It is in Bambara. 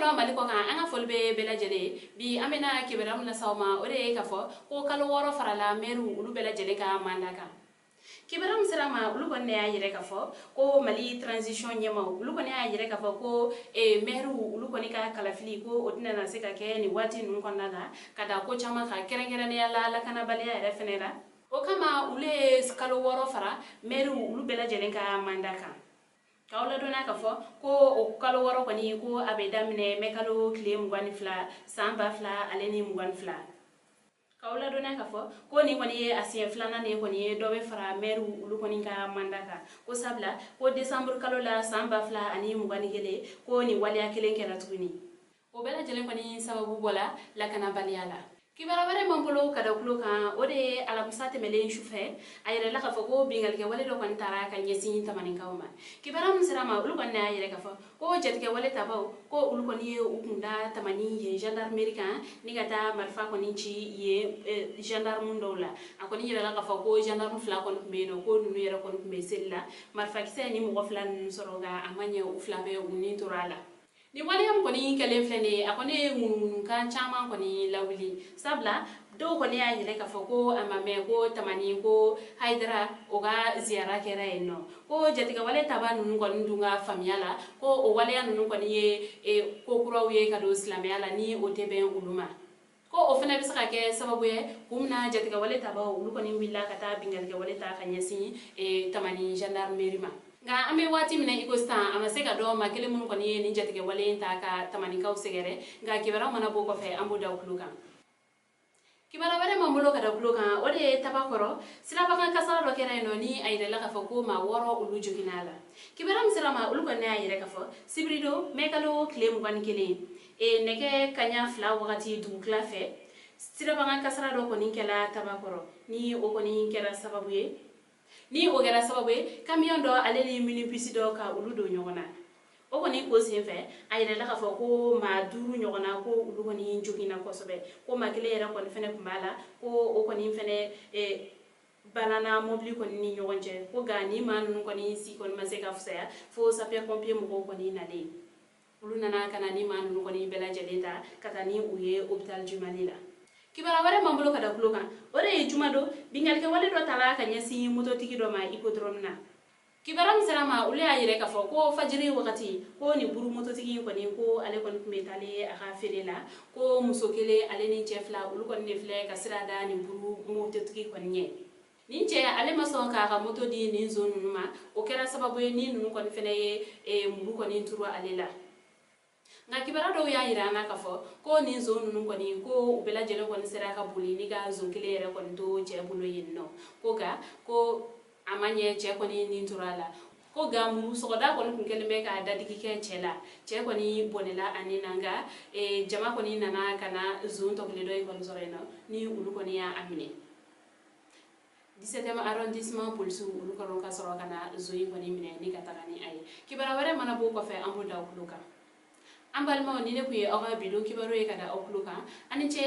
dɔn Mali kɔ kan, an ka foli bɛ bɛɛ lajɛlen. Bi an bɛna kibaruya min lase aw ma, o de ye k'a fɔ ko kalo 6 farala mɛriw olu bɛɛ lajɛlen ka mandat kan. Kibaruya min sera ma, olu kɔni y'a yɛrɛ k'a fɔ ko Mali transition ɲɛmaw, olu kɔni y'a yɛrɛ k'a fɔ ko mɛriw olu kɔni ka kalafili, ko o tɛna na se ka kɛ nin waati ninnu kɔnɔna la, ka da ko caman kan, kɛrɛnkɛrɛnnenya la lakanabaliya yɛrɛ fɛnɛ la. O kama olu ye kalo 6 fara mɛriw olu bɛɛ lajɛlen ka mandat kan. K'aw ladɔnniya k'a fɔ ko o kalo 6 kɔni, ko a bɛ daminɛ mɛ kalo tile 22 san 2022. K'aw ladɔnniya k'a fɔ ko nin kɔni ye a siɲɛ filanan de kɔni ye dɔ bɛ fara mɛriw olu kɔni ka mandat kan, ko sabula ko desanburu kalo la san 2021, ko nin waleya kelen kɛra tuguni. O bɛɛ lajɛlen kɔni sababu bɔla lakanabaliya la. Kibaruya wɛrɛ m'an bolo ka da tulo kan, o de ye alamisa tɛmɛlen sufɛ, a yɛrɛla k'a fɔ ko binkannikɛwale dɔ kɔni taara ka ɲɛsin Tamaninkaw ma. Kibaruya min sera ma, olu kɔni y'a yɛrɛ k'a fɔ ko jatigɛwale tabaw, ko olu kɔni ye u kun da Tamani yen gendarmerie kan, ni ka taa marifa kɔni ci yen gendarme dɔw la. A kɔni yɛrɛla k'a fɔ ko gendarme fila kɔni tun bɛ yen nɔ, ko ninnu yɛrɛ kɔni tun bɛ seli la. Marifakisɛ ni mɔgɔ fila ninnu sɔrɔ, nka a ma ɲɛ, u fila bɛɛ u ni tora a la. Ni waleya min kɔni kɛlen filɛ nin ye, a kɔni ye ŋunuŋunukan caman kɔni lawuli, sabula dɔw kɔni y'a yɛrɛ k'a fɔ ko a ma mɛn ko Tamani ko Hayidara o ka ziyara kɛra yen nɔ, ko jatigɛwale taba ninnu kɔni dun ka faamuya la, ko o waleya ninnu kɔni ye ko kuraw ye ka don silamɛya la, ni o tɛ bɛn olu ma, ko o fana bɛ se ka kɛ sababu ye kun min na jatigɛwale tabaw olu kɔni wulila ka taa binkannikɛwale ta ka ɲɛsin Tamani gendarmerie ma. Nka an bɛ waati min na i ko sisan, a ma se ka dɔn maa kelen minnu kɔni ye nin jatigɛwale in ta ka Tamanikaw sɛgɛrɛ. Nka kibaruya mana bɔ kɔfɛ, an b'o da tulo kan. Kibaruya wɛrɛ m'an bolo ka da tulo kan, o de ye Tabakɔrɔ sirabakan kasara dɔ kɛra yen nɔ, ni a yirala k'a fɔ ko maa 6 olu joginna a la. Kibaruya min sera ma, olu kɔni y'a yɛrɛ k'a fɔ sibiridon mɛ kalo tile 21, nɛgɛ kaɲa 2 wagati dugutila fɛ, sirabakan kasara dɔ kɔni kɛla Tabakɔrɔ, ni o kɔni kɛra sababu ye ni o kɛra sababu ye kamiyɔn dɔ ale ni minibus dɔ ka olu don ɲɔgɔn na. O kɔni ko senfɛ, a yirala k'a fɔ ko maa 5 ɲɔgɔnna, ko olu kɔni joginna kosɛbɛ, ko maa kelen yɛrɛ kɔni fɛnɛ tun b'a la, ko o kɔni fɛnɛ banana mobili kɔni ni ɲɔgɔn cɛ, ko nka ni maa ninnu kɔni si kɔni ma se ka fisaya fo sapeur pompier mɔgɔw kɔni nalen. Olu nana ka na ni maa ninnu kɔni bɛɛ lajɛlen ta ka taa ni u ye hôpital du Mali la. Kibaruya wɛrɛ m'an bolo ka da tulo kan, o de ye jumadon binkannikɛwale dɔ tala ka ɲɛsin mototigi dɔ ma hippodrome na. Kibaruya min sera ma, olu y'a yɛrɛ k'a fɔ ko fajiri wagati, ko nin buru mototigi in kɔni, ko ale kɔni tun bɛ taalen a ka feere la, ko muso kelen ale ni cɛ fila, olu kɔni de filɛ ka sira da nin buru mototigi kɔni ɲɛ. Nin cɛ ale ma sɔn k'a ka moto di nin zon ninnu ma, o kɛra sababu ye ni ninnu kɔni fɛnɛ ye muru kɔni turu ale la. Nka kibaruya dɔw y'a yira an na k'a fɔ ko nin zon ninnu kɔni, ko u bɛɛ lajɛlen kɔni sera ka boli ni ka zon kelen yɛrɛ kɔni to cɛ bolo yen nɔ, ko nka ko a ma ɲɛ, cɛ kɔni nin tora a la, ko nka muru sɔgɔda kɔni kun kɛlen bɛ ka dadigi kɛ cɛ la, cɛ kɔni bɔnɛla a ni na. Nka jama kɔni nana ka na zon tɔ kelen dɔ in kɔni sɔrɔ yen nɔ, ni olu kɔni y'a minɛ. 17e arrondissement polisiw olu kɔni ka sɔrɔ ka na zon in kɔni minɛ ni ka taga ni a ye. Kibaruya wɛrɛ mana bɔ kɔfɛ, an b'o da aw tulo kan. An balimaw, ni ne kun ye aw ka bi don kibaru ye ka da aw tulo kan. Ani ce.